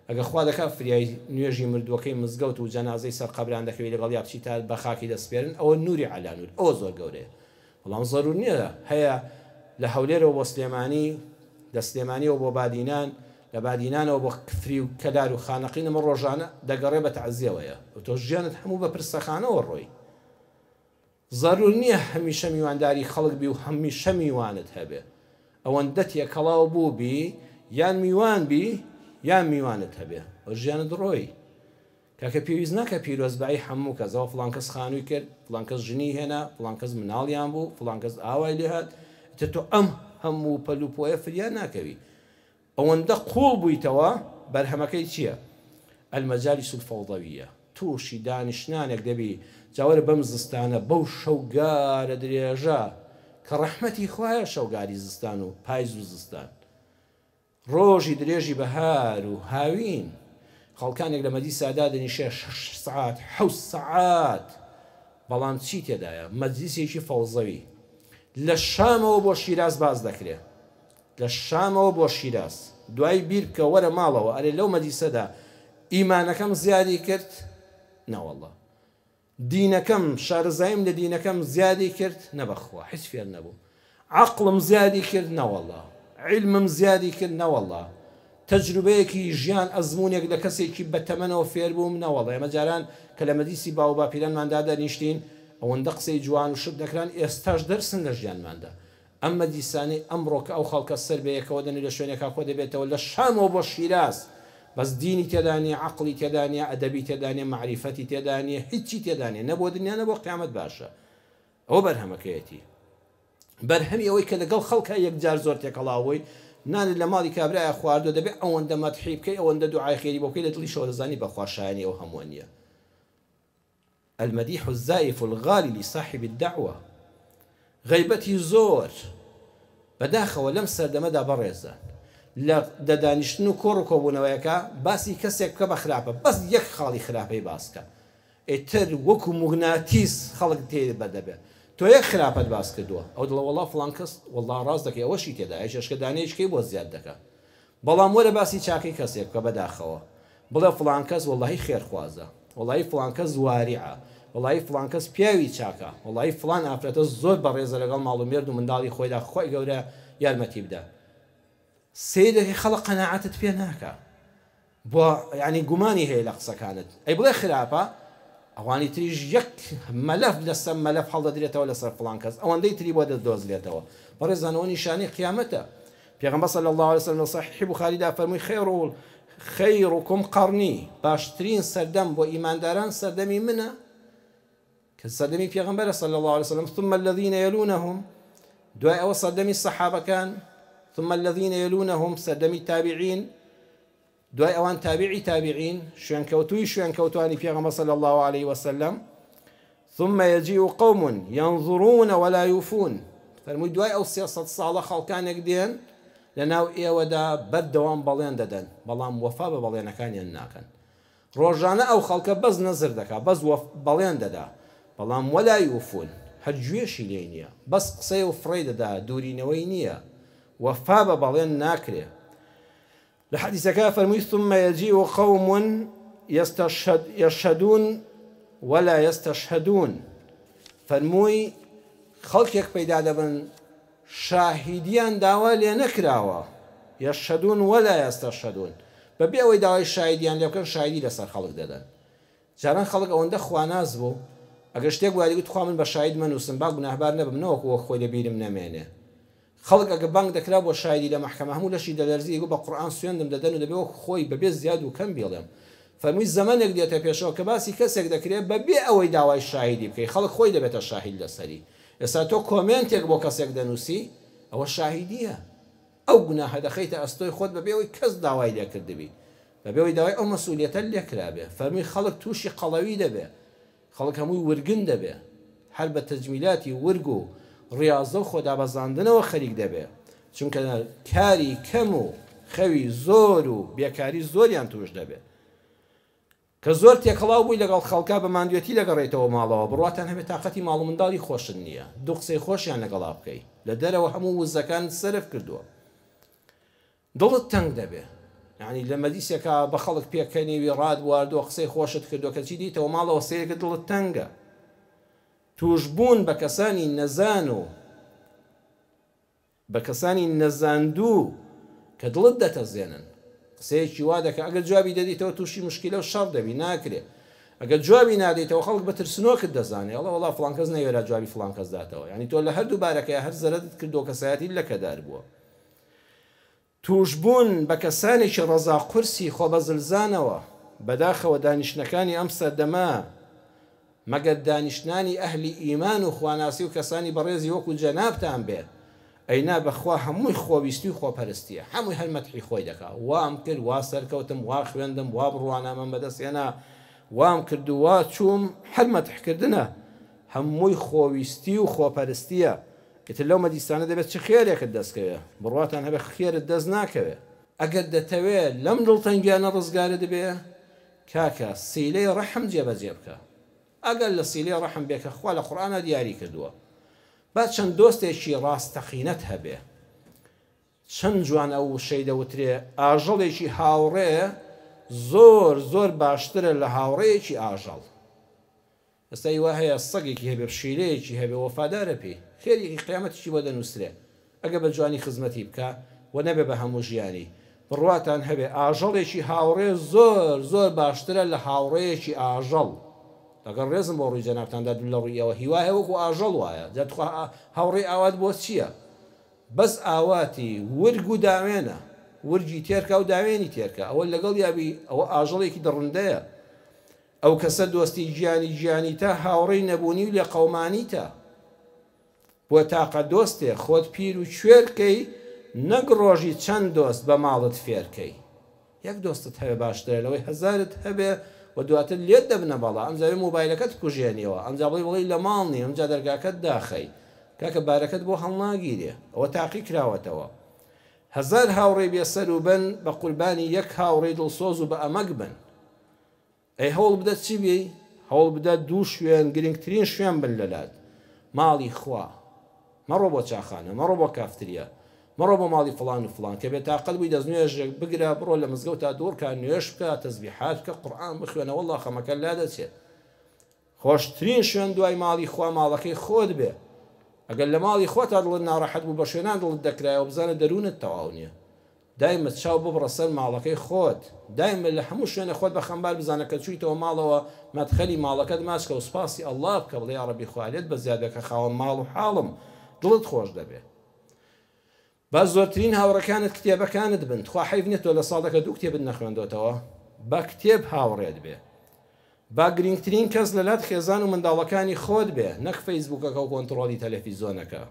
ئەگەر خوا دەکا فریای نوێژی مردووەکەی مزگەوت و جەنازەی سەر قەبران دەکەوی لەگەڵیا بچی تا بە خاکی دەسپێرن ئەوە نوری عەلا نور ئەوە زۆر گەورەیە بەڵام زەرور نیە هەیە لە هەولێرەوە بۆ سلێمانی لە سلێمانیەوە بۆ بادینان لە بادینانەوە بۆ کفری و کەلار و خانەقین ئەمە ڕۆژانە دەگەڕێ بە تەعزیەوەیە تۆ ژیانت هەموو بە پرسەخانەوە ڕۆی. زەرور نیە هەمیشە میوانداری خەڵک بی و هەمیشە میوانت هەبێ. ئەوەندە تێکەڵاو بووبی یان میوان بی یان میوانت هەبێ و ژیانت ڕۆی. کاکە پێویست ناکا پیرۆزبایی هەموو کەس ئەوە فڵان کەس خانووی کرد، فڵان کەس ژنی هێنا، فڵان کەس مناڵیان بوو، فڵان کەس ئاوای لێهات، ئیتر تۆ ئەم هەموو پەل و پۆیە فریا ناکەوی. ئەوەندە قوڵ بوویتەوە بەرهەمەکەی چیە؟ المجالس الفوضویە توشی دانیشتنانێک دەبی جا وەرە بەم زستانە بەو شەوگارە درێژە کە ڕەحمەتی خوایە شەوگاری زستان و پایز و زستان ڕۆژی درێژی بەهار و هاوین خەڵکانێک لە مەجلیسا دادەنیشێ شەش سەعات حەوت سەعات بەڵام چی تێدایە مەجلیسێکی فەوزەوی لە شامەوە بۆ شیراز باس دەکرێ. لە شامەوە بۆ شیراز دوایی بیر بکە وەرە ماڵەوە ئەرێ لەو مەجلیسەدا ئیمانەکەم زیادی کرد؟ نەوەڵڵا. دینەکەم، شارەزاییم لە دینەکەم زیادی کرد؟ نە بەخوا هیچ فێر نەبووم. عەقڵم زیادی کرد؟ نەوەڵڵا. عیلمم زیادی کرد؟ نەوەڵڵا. تەجروبەیەکی ژیان، ئەزموونێک لە کەسێکی بەتەمەنەوە فێر بووم؟ نەوەڵڵا. ئێمە جاران کە لە مەجلیسی باو و باپیرانمان دادەنیشتین، ئەوەندە قسەی جوان و شت دەکران، ئێستاش دەرسن لە ژیانماندا. ئەم مەجلیسانەی ئەمڕۆ کە ئەو خەڵکە سەر بە یەکەوە دەنێ لە شوێنێکا کۆ دەبێتەوە لە شامەوە بۆ شیراز بەس دینی تێدا نیە عەقڵی تێدا نیە ئەدەبی تێدا نیە مەعریفەتی تێدا نیە هیچی تێدا نیە نە بۆ دنیا نە بۆ قیامەت باشە ئەوە بەرهەمەکەیەتی بەرهەمی ئەوەی کە لەگەڵ خەڵکا یەکجار زۆر تێکەڵاو بووی نانت لە ماڵی کابرایە خواردوە دەبێ ئەوەندە مەدحی بکەی ئەوەندە دوعای خێری بۆ بکەی لە دڵیشەوە دەزانی بەخوا شایەنی ئەو هەمووە نیە المدیح الزائف الغالی لصاحب الدعوە غەیبەتی زۆر بەداخەوە لەم سەردەمەدا بەڕێزان لە دە دانیشتن و کۆڕ و کۆبوونەوەیەکا باسی کەسێک بکە بە خراپە بەس یەک خاڵی خراپەی باس کە ئیتر وەکو موگناتیس خەڵک تێی بەردەبێ تۆ یەک خراپەت باس کردووە ئەو دڵە وەڵا فڵان کەس وەڵا ڕاست دەکەی ئەوەشی تێدایە چێشکە دانەیەکی بۆ زیاد دەکا بەڵام وەرە باسی چاکەی کەسێک بکە بەداخەوە بڵێ فڵان کەس وەڵاهی خێرخوازە وەڵاهی فڵان کەس واریعە وەڵاهی فڵان کەس پیاوی چاکە وەڵاهی فڵان ئافرەتە زۆر بەڕێزە لەگەڵ ماڵ و مێرد و منداڵی خۆیدا خوای گەورە یارمەتی بدا سەیر دەکەی خەڵک قەناعەتت پێ ناکا بۆ یانی گومانی هەیە لە قسەکانت ئەی بڵێ خراپە ئەوانی تریش یەک مەلەف لەسەر مەلەف هەڵدەدرێتەوە لەسەر فڵان کەس ئەوەندەی تری بۆ دەدۆزرێتەوە بەڕێزان ئەوە نیشانەی قیامەتە پێغەمبەر صلی اللە علیه وسلم لە صحیح بوخاریدا فەرمووی خیر خیرکم قرنی باشترین سەردەم بۆ ئیمانداران سەردەمی منە کە سەردەمی پێغەمبەرە صلی اللە علیه وسلم ثم الذین یلونهم دوای ئەوە سەردەمی سەحابەکان ثم الذین یلونهم سەردەمی تابعین دوای ئەوان تابعی تابعین شوێنکەوتووی شوێنکەوتوانی پێغەمبەر صلی اللە علیه وسلم ثم یجیء قوم ینظرون ولا یوفون فەرمووی دوای ئەو 300 ساڵە خەڵکانێک دێن لە ناو ئێوەدا بەردەوام بەڵێن دەدەن بەڵام وەفا بە بەڵێنەکانیان ناکەن ڕۆژانە ئەو خەڵکە بەس نەزر دەکا بەس بەڵێن دەدا بەڵام ولا یوفون هەر گوێشی لێی نیە بەس قسەیە و فڕێی دەدا دوورینەوەی نیە وەفا بە بەڵێن ناکرێ لە حەدیسەکە فەرمووی ثم یجیء قوم یشهدون ولا یستشهدون فەرمووی خەڵکێک پەیدا دەبن شاهیدیان داوا لێ نەکراوە، یشهدون ولا یستشهدون، بەبێ ئەوەی داوای شاهیدیان لێ بکەن شاهیدی لەسەر خەڵک دەدەن. جاران خەڵک ئەوەندە خواناس بوو ئەگەر شتێک بوایە دەیگوت تخوا من بە شاهید مەنووسن با گوناهبار نەبم نەوەکو وەک خۆی لە بیرم نەمێنێ. خەڵک ئەگەر بانگ دەکرا بۆ شاهیدی لە مەحکەمە هەموو لەشی دەلەرزی دەیگوت بە قورئان سوێندم دەدەن و دەبێ وەک خۆی بەبێ زیاد و کەم بیڵێم. فەرمووی زەمەنێک دێتە پێشەوە کە باسی کەسێک دەکرێ بەبێ ئەوەی داوای شاهیدی بکەی خەڵک خۆی دەبێتە شاهید لەسەری. ئێستا تۆ کۆمێنتێک بۆ کەسێک دەنووسی ئەوە شاهیدیە ئەو گوناهە دەخەیتە ئەستۆی خۆت بەبێ ئەوەی کەس داوای لێکردبی بەبێ ئەوەی داوای ئەو مەسئولیەتەت لێکرابێ فەرمووی خەڵک تووشی قەڵەوی دەبێ خەڵک هەمووی ورگن دەبێ هەر بە تەجمیلاتی ورگ و ڕیازە و خۆدابەزاندنەوە خەریک دەبێ چونکە کاری کەم و خەوی زۆر و بێکاری زۆریان تووش دەبێ. کە زۆر تێکەڵاو بووی لەگەڵ خەڵکا بە ماندوێتی دەگەڕێیتەوە ماڵەوە بڕواتان هەبێ تاقەتی ماڵ و منداڵی خۆشت نییە دوو قسەی خۆشیان لەگەڵا بکەی لە دەرەوە هەموو وزەکانت سەرف کردووە دڵت تەنگ دەبێ یانی لە مەجلیسێکا بە خەڵک پێکەنیوی ڕات بواردووە قسەی خۆشت کردووە کەچی دیتەوە ماڵەوە سەیرکە دڵت تەنگە تووشبوون بە کەسانی نەزان و بە کەسانی نەزاندوو کە دڵت دەتەزێنن قسەیەکی وا دەکا ئەگەر جوابی دەدیتەوە تووشی مشکیلە و شەڕ دەبی ناکرێ ئەگەر جوابی نادەیتەوە خەڵک بە ترسنۆکت دەزانێ ئەڵێ وەڵا فڵان کەس نەیوێرا جوابی فڵان کەس داتەوە یانی تۆ لە هەردوو بارەکەیا هەر زەرەدت کردووە کەسایەتیت لەکەدار بووە تووشبوون بە کەسانێکی ڕەزا قورسی خۆبەزلزانەوە، بەداخەوە دانیشتنەکانی ئەم سەردەمە مەگەر دانیشتنانی ئەهلی ئیمان و خواناسی و کەسانی بەڕێزی وەکو جەنابتان بێ، ئەینا بەخوا هەمووی خۆویستی و خۆپەرستیە، هەمووی هەر مەدحی خۆی دەکا، وام کرد، وا سەرکەوتم، وا خوێندم، وا بڕوانامەم بەدەست هێنا، وام کرد و وا چووم، هەر مەدح کردنە، هەمووی خۆویستی و خۆپەرستیە، ئیتر لەو مەجلیسانە دەبێت چ خێرێکت دەست کەوێ؟ بڕواتان هەبێ خێرت دەست ناکەوێ. ئەگەر دەتەوێ لەم دڵتەنگیانە ڕزگارت بێ کاکە سیلەی ڕەحم جێبەجێ بکە. ئەگەر لە سیلەی ڕەحم بێ کە خوا لە قورئانا دیاری کردووە. با چەند دۆستێکی ڕاستەقینەت هەبێ. چەند جوان ئەو وشەی دەوترێ ئاژەڵێکی هاوڕێ زۆر زۆر باشترە لە هاوڕێیەکی ئاژەڵ. ئێستا ئی وا هەیە سەگێکی هەبێ پشیلەیەکی هەبێ وەفادارە پێی خێرێکی قیامەتیشی بۆ دەنوسرێ ئەگەر بە جوانی خزمەتی بکا و نەبێ بە هەموو ژیانی بڕواتان هەبێ ئاژەڵێکی هاوڕێ زۆر زۆر باشترە لە هاوڕێیەکی ئاژەڵ لەگەڵ ڕێزم بۆ ڕووی جەنابتاندا دوور لە ڕووی ئێوە هیوا هەیە وەکو ئاژەڵ وایە جا تخوا هاوڕێی ئاوات بۆ چیە بەس ئاواتی ورگ و داوێنە ورگی تێرکا و داوێنی تێرکا ئەوە لەگەڵیا بی ئەوە ئاژەڵێکی دڕندەیە ئەو کەسە دۆستی گیانی گیانیتە هاوڕێی نەبوونی و لێقەومانیتە بۆ تاقە دۆستێ خۆت پیر و کوێر کەی نەک ڕۆژی چەند دۆست بە ماڵت فێر کەی یەک دۆستت هەبێ باشترە لەوەی هەزارت هەبێ و دواتر لێت دەبنە بەڵا ئەمجا بێ مۆبایلەکەت بکوژێنیەوە ئەمجا بڵێی بڵێی لە ماڵ نیم ئەمجا دەرگاکەت داخەی کاکە بارەکەت بۆ هەڵناگیرێ ئەوە تاقی کراوەتەوە هەزار هاوڕێی بێ سەر و بن بە قوربانی یەک هاوڕێی دڵسۆز و بە ئەمەک بن ئەی هەوڵ بدە چی بی؟ هەوڵ بدە دوو شوێن گرنگترین شوێن بن لەلات، ماڵی خوا، مەڕۆ بۆ چاخانە، مەڕۆ بۆ کافتریا، مەڕۆ بۆ ماڵی فڵان و فڵان، کە بێتاقەت بووی دەستنوێژێک بگرە بڕۆ لە مزگەوتا دوڕکە نوێژ بکە، تەزبیحات بکە، قورئان بخوێنە وەڵڵا خەمەکە لادەچێت. خۆشترین شوێن دوای ماڵی خوا ماڵەکەی خۆت بێ ئەگەر لە ماڵی خۆتا دڵت ناڕەحەت بوو بە شوێنان دڵت دەکرایەوە بزانە دەروونت تەواو نیە دایمە چاو ببڕە سەر ماڵەکەی خۆت دایمە لە هەموو شوێنێ خۆت بە خەمبار بزانە کە چوویتەوە ماڵەوە مەدخەلی ماڵەکەت ماچ کە و سوپاسی اللە بکە بڵێ یاڕەبی خوا لێت بەزیاد بێ کە خاوەن ماڵ و حاڵم دڵت خۆش دەبێ با زۆرترین هاوڕێکانت کتێبەکانت بن تخوا حەیف نیە تۆ لە ساڵێکا دوو کتێبت نەخوێندۆتەوە با کتێب هاوڕێت بێ با گرینگترین کەس لەلات خێزان و منداڵەکانی خۆت بێ نەک فەیسبوکەکە و کۆنتڕۆڵی تەلەفیزۆنەکە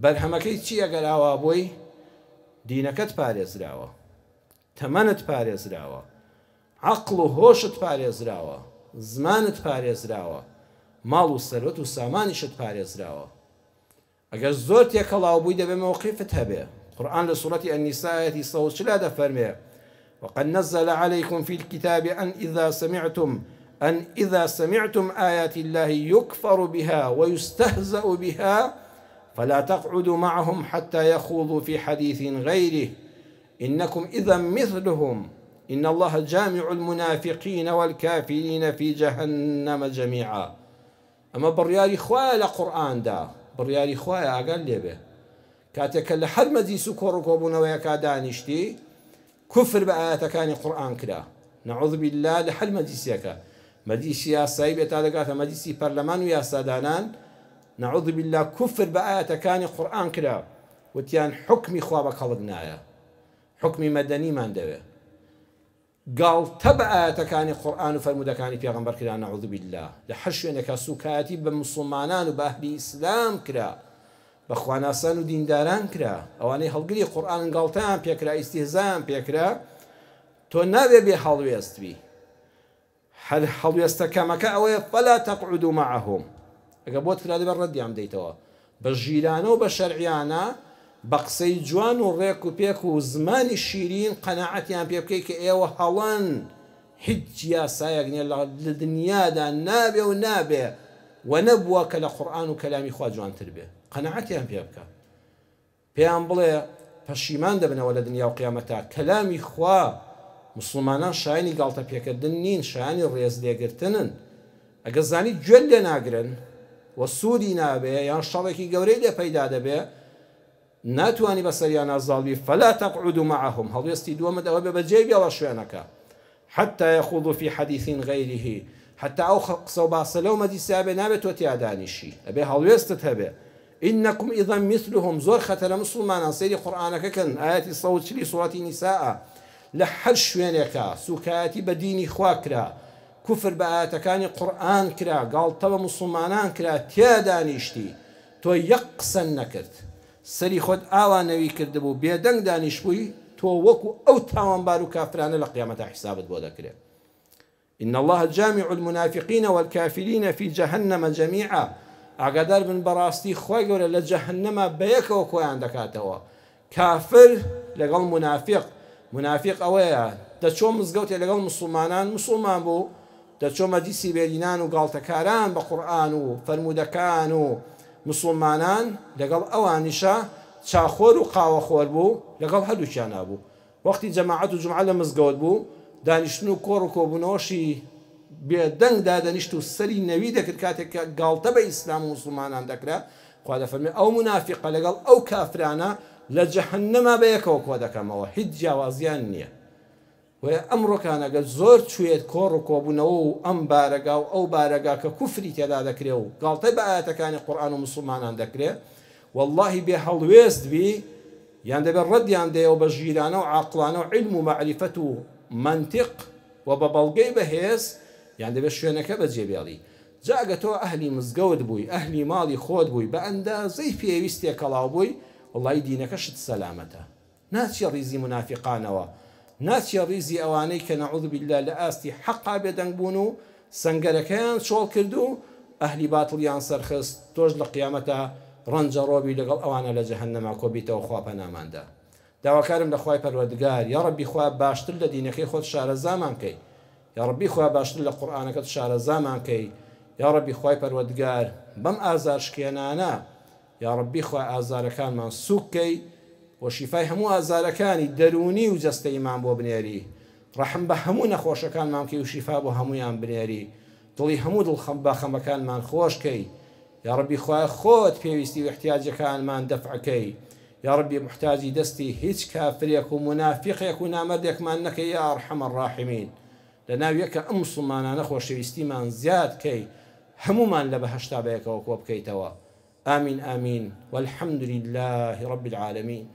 بەرهەمەکەی چی ئەگەر ئاوا بووی دینەکەت پارێزراوە تەمەنت پارێزراوە عەقڵ و هۆشت پارێزراوە زمانت پارێزراوە ماڵ و سەروەت و سامانیشت پارێزراوە ئەگەر زۆر تێکەڵاو بووی دەبێ مەوقیفت هەبێ، قورئان لە سوڕەتی النساء ئایەتی 140 دەفەرموێ، وقد نزل علیکم فی الکتاب ان اذا سمعتم ان اذا سمعتم آیات اللە یکفر بها ویستهزأ بها فلا تقعدوا معهم حتی یخوضوا فی حدیث غیره انکم اذا مثلهم ان اللە جامع المنافقین والکافرین فی جهنم جمیعا. ئەمە بڕیاری خوایە لە قورئاندا، بڕیاری خوایە ئاگات لێ بێ کاتێک کە لە هەر مەجلیس و کۆڕ و کۆبوونەوەیەکا دانیشتی کوفر بە ئایەتەکانی قورئان کرا نعوذ باللە لە هەر مەجلیسێکە مەجلیسی یاسایی بێ تا دەگاتە مەجلیسی پەرلەمان و یاسادانان نعوذ باللە کوفر بە ئایەتەکانی قورئان کرا وتیان حوکمی خوا بە کەڵک نایە حوکمی مەدەنیمان دەوێ گاڵتە بە ئایەتەکانی قورئان و فەرموودەکانی پێغەمبەر کرا نعوذ باللە لە هەر شوێنێکا سوکایەتی بە موسڵمانان و بە ئەهلی ئیسلام کرا بە خواناسان و دینداران کرا ئەوانەی هەڵگری قورئانن گاڵتەیان پێکرا ئیستیهزایان پێکرا تۆ نابێ بێ هەڵوێست بی هەر هەڵوێستە کەمەکە ئەوەیە فلا تقعدوا معهم ئەگەر بۆت کرا دەبێت ڕەدیان بدەیتەوە بە ژیرانە و بە شەرعیانە بە قسەی جوان و ڕێک و پێک و زمانی شیرین قەناعەتیان پێ بکەی کە ئێوە هەڵەن هیچ یاسایەک نیە لە دنیادا نابێ و نابێ و نەبووە کە لە قورئان و کەلامی خوا جوانتر بێ قەناعەتیان پێ بکە پێیان بڵێ پەشیمان دەبنەوە لە دنیا و قیامەتا کەلامی خوا موسڵمانان شایەنی گاڵتە پێکردن نین شایەنی ڕێز لێگرتنن ئەگەر زانیت گوێت لێ ناگرن و سوودی نابێ یان شەڕێکی گەورەی لێ پەیدا دەبێ ناتوانی بەسەریانا زاڵ بی فلا تقعدوا معهم هەڵوێستی دووەمت ئەوە بێ بەجێی بێڵە شوێنەکە حتی یخوضوا فی حدیث غیره حتی ئەو قسە و باسە لەو مەجلیسە بێ نابێ تۆ تیا دانیشی ئەبێ هەڵوێستت هەبێ انکم اذا مثلهم زۆر خەتەرە موسڵمانان سەیری قورئانەکە کەن ئایەتی 140 ی سوڕەتی نیساء لە هەر شوێنێکا سوکایەتی بە دینی خوا کرا کوفر بە ئایەتەکانی قورئان کرا گاڵتە بە موسڵمانان کرا تیا دانیشتی تۆ یەک قسەن نەکرد سەری خۆت ئاوا نەوی کردبوو بێدەنگ دانیشبووی تۆ وەکو ئەو تاوانبار و کافرانە لە قیامەتا حیسابت بۆ دەکرێ ان اللە جامع المنافقین والکافرین فی جهنم جمیعا ئاگادار بن بەڕاستی خوای گەورە لە جەهەنەما بەیەکەوە کۆیان دەکاتەوە کافر لەگەڵ مونافیق مونافیق ئەوەیە دەچۆ مزگەوتێ لەگەڵ موسڵمانان موسڵمان بوو دەچۆ مەجلیسی بێدینان و گاڵتەکاران بە قورئان و فەرموودەکان و موسڵمانان لەگەڵ ئەوانیشا. چاخۆر و قاوەخۆر بوو لەگەڵ هەردووکیانا بوو وەختی جەماعەت و جومعە لە مزگەوت بوو دانیشتن و کۆڕ و کۆبوونەوەشی بێ دەنگ دادەنیشت و سەری نەوی دەکرد کاتێک کە گاڵتە بە ئیسلام و موسڵمانان دەکرا خوا دەفەرمێ ئەو مونافیقە لەگەڵ ئەو کافرانە لە جەهەنەما بەیەکەوە کۆدەکەمەوە هیچ جیاوازیان نییە. بۆیە ئەمڕۆکان ئەگەر زۆر چوویت کۆڕ و کۆبوونەوە و ئەم بارەگا و ئەو بارەگا کە کوفری تێدا دەکرێ و گاڵتەی بە ئایەتەکانی قورئان و موسڵمانان دەکرێ وەڵڵاهی بێ هەڵوێست بی یان دەبێ ڕەدیان دەیەوە بە ژیرانە و عاقڵانە و عیلم و مەعریفەت و مەنتیق و بە بەڵگەی بەهێز یان دەبێ شوێنەکە بەجێ بێڵی جا ئەگەر تۆ ئەهلی مزگەوت بووی ئەهلی ماڵی خۆت بووی بە ئەندازەی پێویست تێکەڵاو بووی وەڵڵاهی دینەکەشت سەلامەتە. ناچیە ڕیزی مونافیقانەوە، ناچیە ڕیزی ئەوانەی کە نعوذ باللە لە ئاستی حەقا بێدەنگ بوون و سەنگەرەکەیان چۆڵ کرد و ئەهلی باتڵیان سەرخست، تۆش لە قیامەتا ڕەنجەڕۆ بی لەگەڵ ئەوانە لە جەهەنەما کۆبیتەوە خوا پەنامان دا. داواکارم لە خوای پەروەردگار یاڕەبی خوایە باشتر لە دینەکەی خۆت شارەزامان کەی یاڕەبی خوایە باشتر لە قورئانەکەت شارەزامان کەی یاڕەبی خوای پەروەردگار بەم ئازارشکێنانە یاڕەبی خوایە ئازارەکانمان سوک کەی و شیفای هەموو ئازارەکانی دەروونی و جەستەییمان بۆ بنێری ڕەحم بە هەموو نەخۆشەکانمان بکەی و شیفا بۆ هەموویان بنێری دڵی هەموو دڵ بە خەمەکانمان خۆش کەی یاڕەبی خوایە خۆت پێویستی و ئیحتیاجەکانمان دەفع کەی یاڕەبی موحتاجی دەستی هیچ کافرێک و مونافیقێک و نامەردێکمان نەکەی یا ارحم الراحمین لەناو یەکە ئەم موسڵمانانە خۆشەویستیمان زیاد کەی هەموومان لە بەهەشتا بەیەکەوە کۆبکەیتەوە آمین آمین والحمد للە رب العالمین.